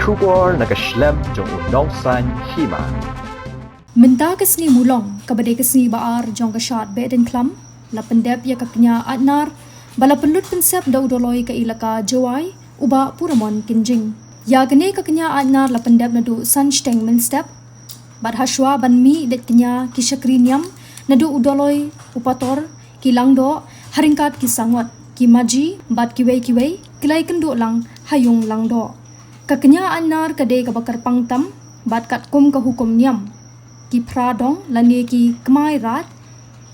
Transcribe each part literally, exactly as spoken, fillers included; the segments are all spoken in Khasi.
Khubor na ka shlem jong u nongsan hima. Mynta ka sngi Mulong, kaba dei ka sngi ba ar jong ka shad Behdeiñkhlam, la pyndep ïa ka kñia Aitnar ba la pynlut pynsep da u Doloi ka Elaka Jowai, u Bah Puramon Kynjing. Ïa kane ka kñia Aitnar la pyndep naduh san shiteng mynstep, bad hashwa ban mih leit kñia ki shakri niam naduh u Doloi, u Pator, ki Langdoh, ha ryngkat ki Sangot, ki Maji bad kiwei kiwei ki la ïakynduh lang ha ïung Langdoh. Ka kñia Aitnar ka dei kaba kyrpang tam bad katkum ka hukum niam, ki phra dong lane ki kmai raid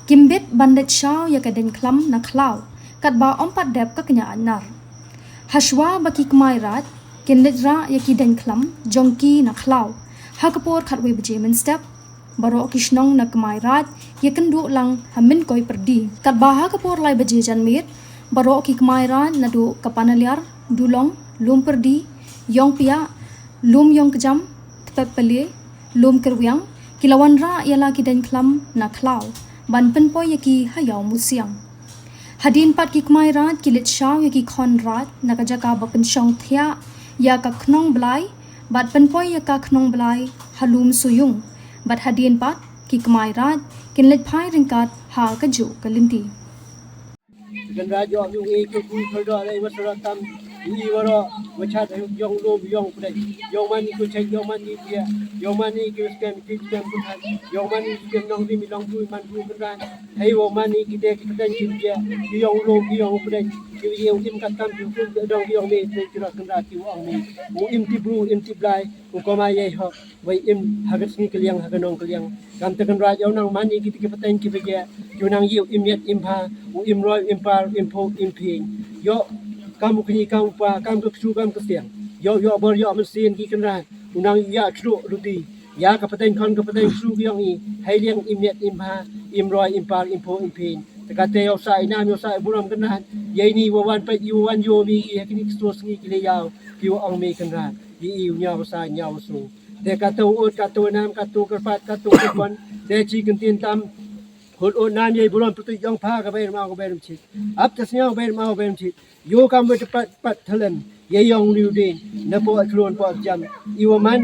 kim bit ban leit shaw ïa ka deiñkhlam na khlaw katba ym pat dep ka kñia Aitnar. Hashwa ba ki kmai raid kin leit rah ïa ki deiñkhlam jong ki na khlaw ha ka por khatwei baje mynstep, baroh ki shnong na kmai raid ïakynduh lang ha Mynkoi Pyrdi. Katba ha ka por lai baje janmiet, baroh ki kmai raid naduh ka Panaliar, Dulong, Lum Pyrdi, Ïongpiah, Lum Ïongkjam, Tpep Pale, Lum Kyrwiang, ki la wanrah ïa la ki deiñkhlam na khlaw ban pynpoi ïa ki ha Ïawmusiang. Hadien pat ki kmai raid ki leit shaw ïa ki khon raid na ka jaka ba pynshong thiah ïa ka khnong blai bad pynpoi ïa ka khnong blai ha Lum Suyung. Bad hadien pat ki kmai raid kin leit phai ryngkat ha kajuh ka lynti. Kan raid ïoh ïoh i ka ku ka da lei wa sara tam i wa ro wa chat ïong lum ïong pdeng ïong mani ku chat ïong mani pia ïong mani ki skem ki skem ku than ïong mani ki skem nong ri mi long ku man ku kan raid. Hei wa mani ki de ki pdeng ki pia ki ïong lum ki ïong pdeng ki ïong im ka tam ki ku dong ki ïong me ki ra kan raid ki ong me u im ti bru im ti blai u koma ye ho. Wei im ha ka sngi ka liang ha ka nong ka liang. Kam te kan raid ïa u nang mani ki te ki pateng ki bege ki u nang ïa u im ïat im bha u im roi im par im pho im phin. Ïoh kam u kñi kam u pa kam ka ksu kam ka siang. Ïoh ïoh bor ïoh mynsiem ki kan raid u nang ïa chru ruti. Ïa ka pateng khon ka pateng ksu ki ïong i hei liang im ïat im bha im roi im par im pho im phin. Te ka te ïoh sa i nam ïoh sa i burom kan raid. Ïa i ni wa wan peit i wa wan ïoh mi i ha kini ksu sngi ki le ïaw ki wa ong mi kan raid. Ïa i u ñiaw sa ñiaw su. Te kato u ut, kato u nam, kato u kyrpad, kato u kyrpon. Te chi kyntien tam. Hut ut nam ïa i burom pyrtuit ïong pha ka bai rma ka bai rmchit. Ap te sñiaw bai rma ka bai rmchit. Ïoh kam wei te pat pat thalem. Ïa ïong liu ding. Na poh khlun poh jam. I wa man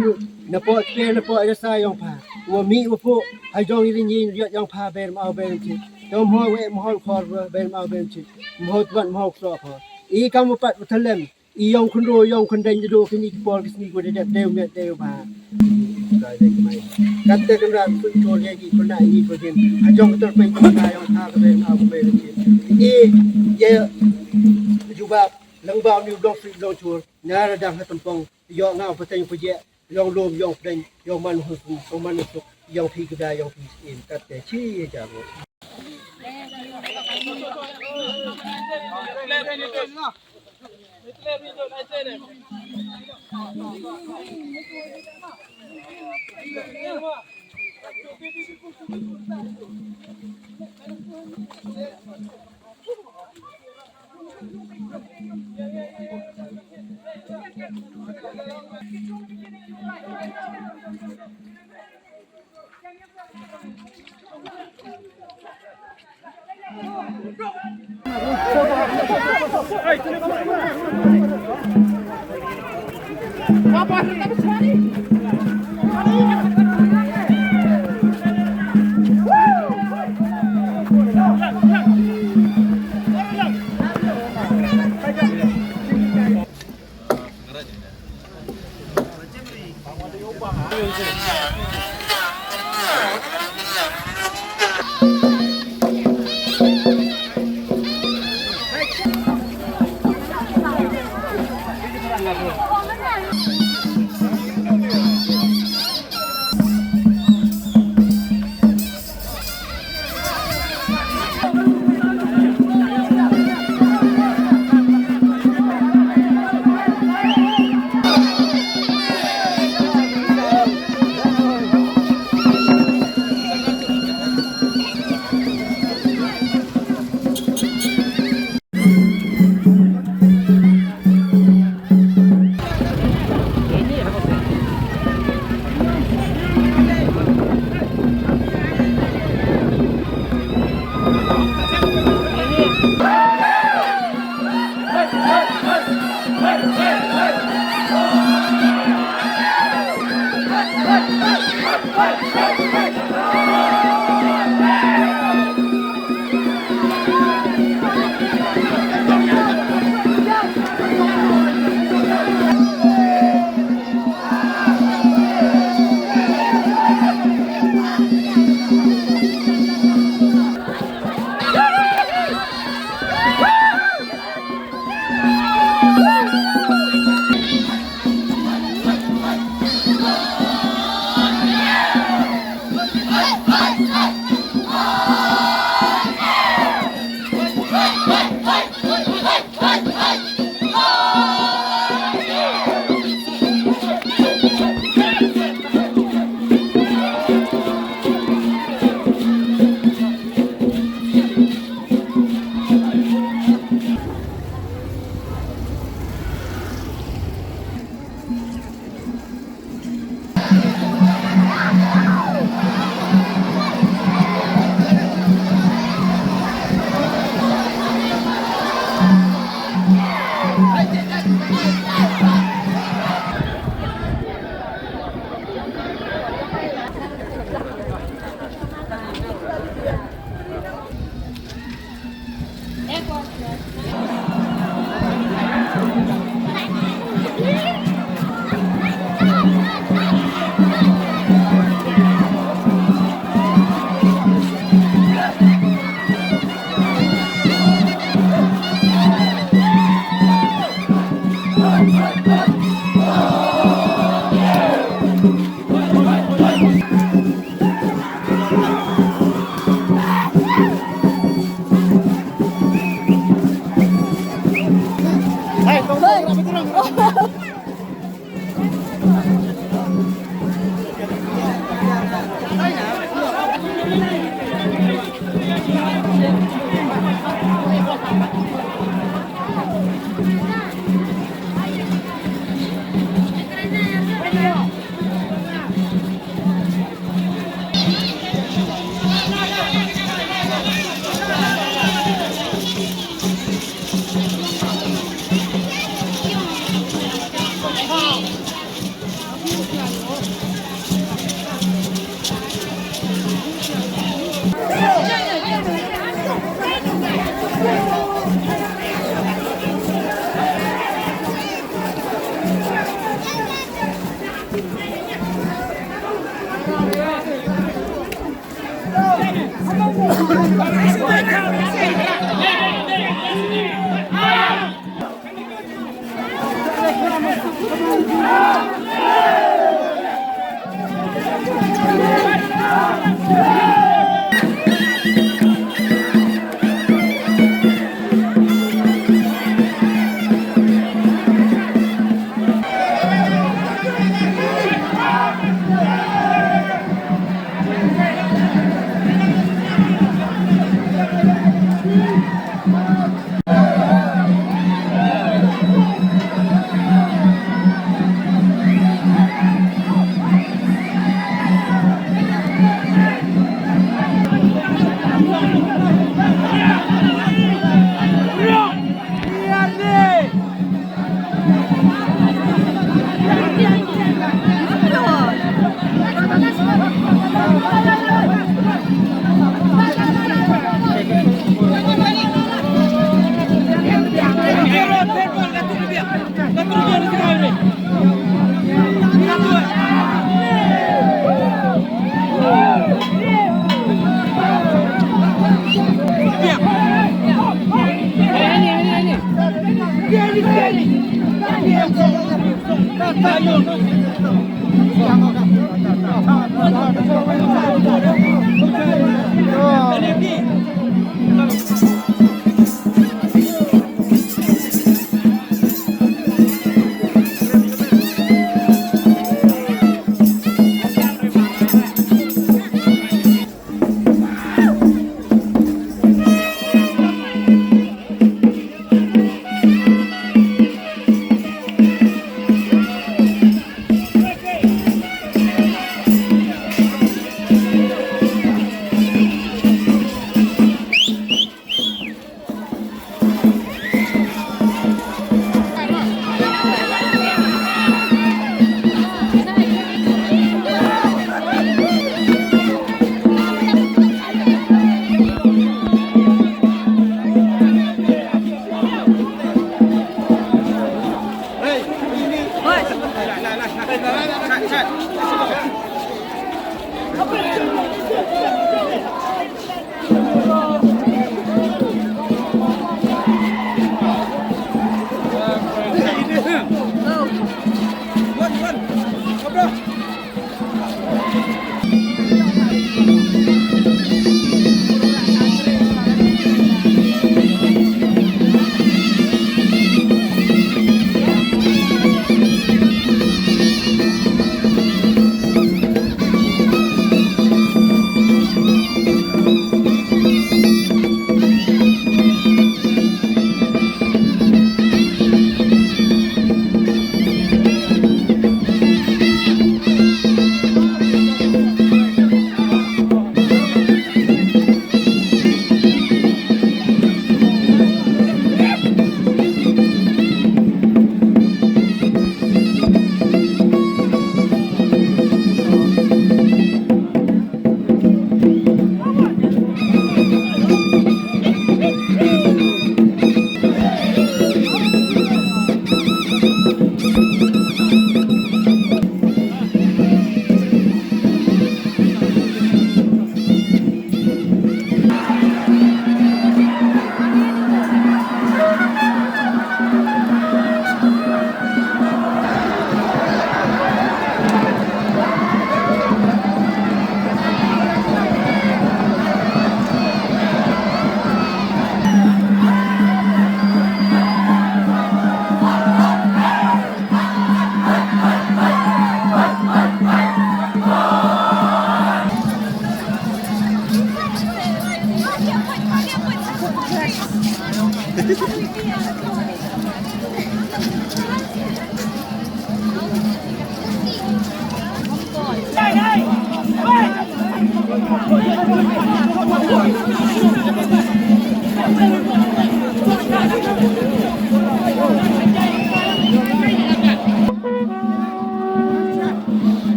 na poh tpe na poh rasa ïong pha. Wa mi wa poh. Ha jong i ring ïa ïong pha bai rma ka bai rmchit. Te mhoi wei mhoi khor bai rma ka bai rmchit. Mhoi twat mhoi kso pha. I kam wa pat wa thalem. I ïong khynro ïong khyndeng da do kini ki por ki sngi ko da dep deu met deu ba. Ka dei kmai. Kat te kan ran sut to le ki ko na i ko jin. Ha jong ka tor pai ki na ïong ka ka ben au ko ben ki. I ye jubab lang ba ni long sut long chur. Na ra dang ha tempong. Ïong ngau pateng puje. Ïong lum ïong pdeng ïong man hu hu man hu. Ïong phi kda ïong phi in kat te chi ye ja mo.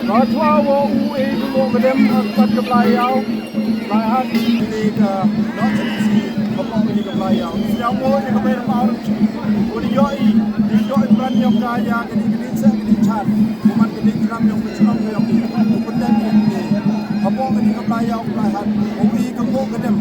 Ka thwa wa u e u mo ka dem ha ka pat ka Blai Ïaw, Blai Hat. Ni ka nok ka si ka pok ni ka Blai Ïaw. Siang mo ni ka ber ma ru. Ko ni yo i, ni yo i ban yong ka ya ka ni ka ni sa ka ni chan. Ko man ka ni ka ram yong ka chnong ka yong ni. Ko pun dem ni. Ka pok ni ka Blai Ïaw, Blai Hat. U e ka mo ka dem.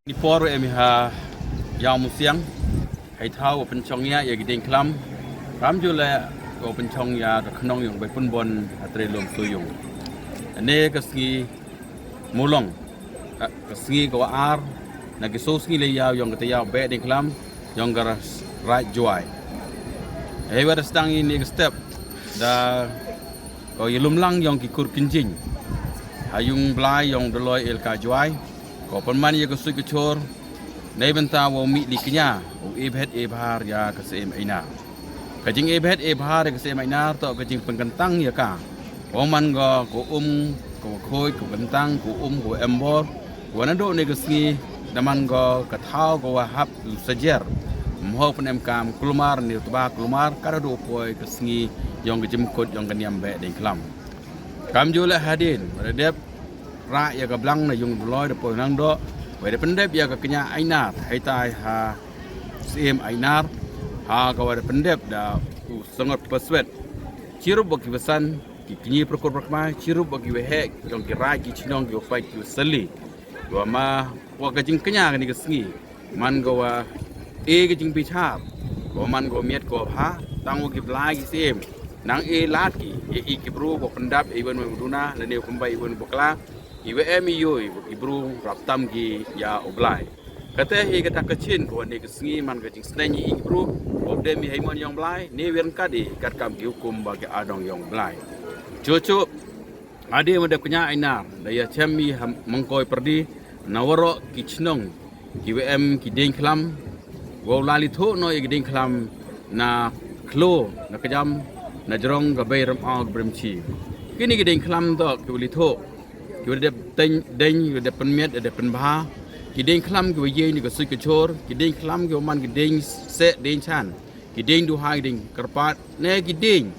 Ni por em ha Ïawmusiang, hei thaw wa pynchong ïa ïa ki dieng khlam. Kam ju le wa pynchong ïa ka khnong yong bai pynbon ha Tre Lum Suyung. Ne ka sngi Mulong, ka, ka sngi ka wa ar na ki so sngi le ïaw yong ka te ïaw beh dieng khlam yong ka ras-, raij Jwai. Hei wa da stang ini ka step da ko ïa lumlang yong ki kur kynjing ha yung blai yong Doloi Elka Jwai. Ko pynman ïa ka suit ka chor nei bynta wa mih li kñia u e bhet e bhar ïa ka Syiem Ainar. Ka jing e bhet e bhar ïa ka Syiem Ainar to ka jing pynkyntang ïa ka. Wa man go ko um, ko khuid, ko kyntang, ko um, ko embor. Wa na do ne ka sngi da man go ka thaw ko wa hap u sajer. Mho pynem kam kulmar ne tba kulmar ka da do poi ka sngi yong ka jingmkut yong ka niam beh dieng khlam. Kam ju le hadien wa da dep ra ïa ka blang na yung Doloi da poi nang do. Wa da pyndep ïa ka kñia Ainar hei tai ha Syiem Ainar ha ka wa da pyndep da u Sangot Paswet. Chirup wa ki wasan ki kñi pyrkut pyrkma, chirup wa ki waheh yong ki raij ki chnong ki wa pait ki wa sali. Wa ma wa ka jingkñia kani ka sngi man ko wa e ka jingbichar, ko man ko miet ko bha tang wa ki blai ki Syiem. Nang e lad ki e i ki bru ko pyndap e wan wa duna lane kumba e wan bakla. I wa em i yoi i bru rap tam ki ïa u blai. Kata hi kata ka chin ko ne ka sngi man ka jingsneng i bru. Ko dem i haimon yong blai ne wern kat i kat kam ki hukum ba ki adong yong blai. Chuchu ade ma dep kñia Ainar da ïa chem i ha Mangkoi Pyrdi na waro ki chnong ki wa em ki dieng khlam. Wa u la li thuh no ïa ki dieng khlam na khlo na kjam na jrong ka bei ramaw ka bremchi. Kini ki ding khlam to ki wa li tho, ki wa dep teng ding, ki wa dep pynmiat, dep pynbha. Ki ding khlam ki wa yeng ni ka suit ka chor, ki ding khlam ki wa man ki ding se ding chan, ki ding duhai ding kyrpad ne ki ding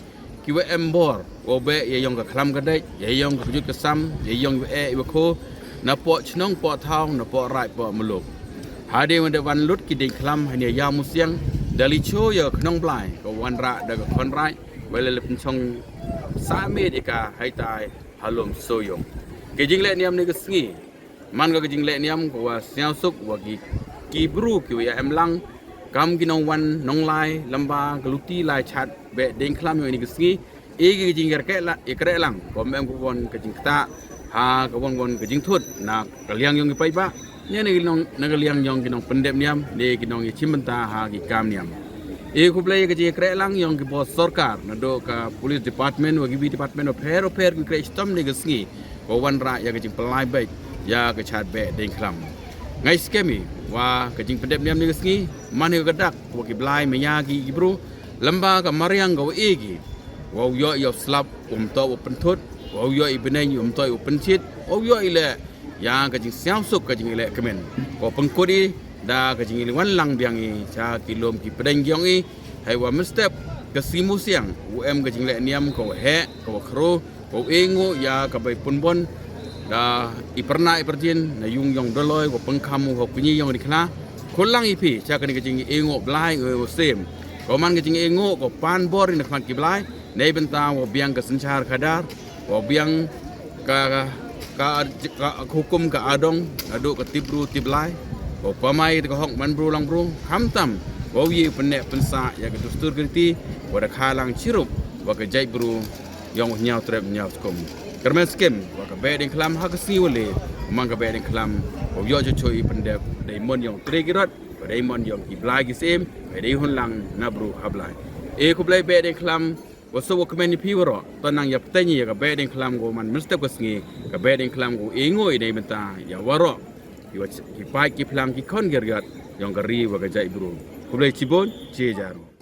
ki wa em bor, wa be ya yong ka khlam ka dek, ya yong ka kjut ka sam, ya yong wa e wa kho, na po chnong po thaw, na po rai po muluk. Hadien wa dep wan lut ki ding khlam hani ya musiang, da li cho ya ka khnong blai ka wan ra da ka khon rai, wa le le pynchong sa me di ka hai tai halom so yong. Ki jingleh niam ni ka sngi man ka jingleh niam ka wa sniaw suk wa ki ki bru ki wa ya em lang, kam ki nong wan nong lai lamba ka luti lai chat be ding khlam yong ni ka sngi. E ki jing ker ke la e kre lang ko mem ko won ka jing kta ha ka won won ka jing thut na ka liang yong ki pai ba, ne ne ki nong na ka liang yong ki nong pyndep niam ne ki nong i chim bynta ha ki kam niam. E khublei ka jing kre lang yong ki bos sorkar na do ka police department wa ki bi department wa pher wa pher ki kre stom ne ka sngi ko wan ra ya ka jing pelai bek ya ka chat be ding khlam. Ngai skemi wa ka jing pyndep niam ni ka sngi man hi ka dak wa ki blai maya ki ki bru lamba ka mariang ka wa e ki. Wa u yo yo slap um to u pynthut, wa u yo i beneng um to u pynchit, wa u yo i le ya ka jing siaw suk ka jing i le kemen. Ko pengkut i da ka jing i wan lang biang i cha ki lom ki pedeng giong i. Hai wa mestep ka simu siang u em ka jing le niam ko he ko khro. Ko engo ya ka bai punbon da i perna i perjin na yung yong doloi ko pengkam u ho kunyi yong di khla. Kulang i phi cha ka ni ka jing engo blai u sem. Ko man ka jing engo ko pan bor i na khmat ki blai. Nei bynta wa biang ka synchar khadar, wa biang ka ka ka hukum ka adong, adu ka tibru tiblai, wa pamai ka hok man bru lang bru, hamtam wa ye pynne pynsa ya ka dustur ka riti, wa da khalang chirup wa ka jai bru yong nyaw trep nyaw skum. Kermen skim wa ka be ding khlam ha ka si wale, mang ka be ding khlam wa yo cho cho i pyndep dai mon yong tre ki rot, wa dai mon yong ki blai ki sem, wa dai hun lang na bru ha blai. E khublei be ding khlam wa so wa kmen i phi waro, to nang ya pteng ya ka be ding khlam go man mestep ka sngi, ka be ding khlam go engo i dai bynta ya waro. Ki wa ki pai ki phlang ki khon ger gat yong ka ri wa ka jai bru. Khublei chibon, che jaru.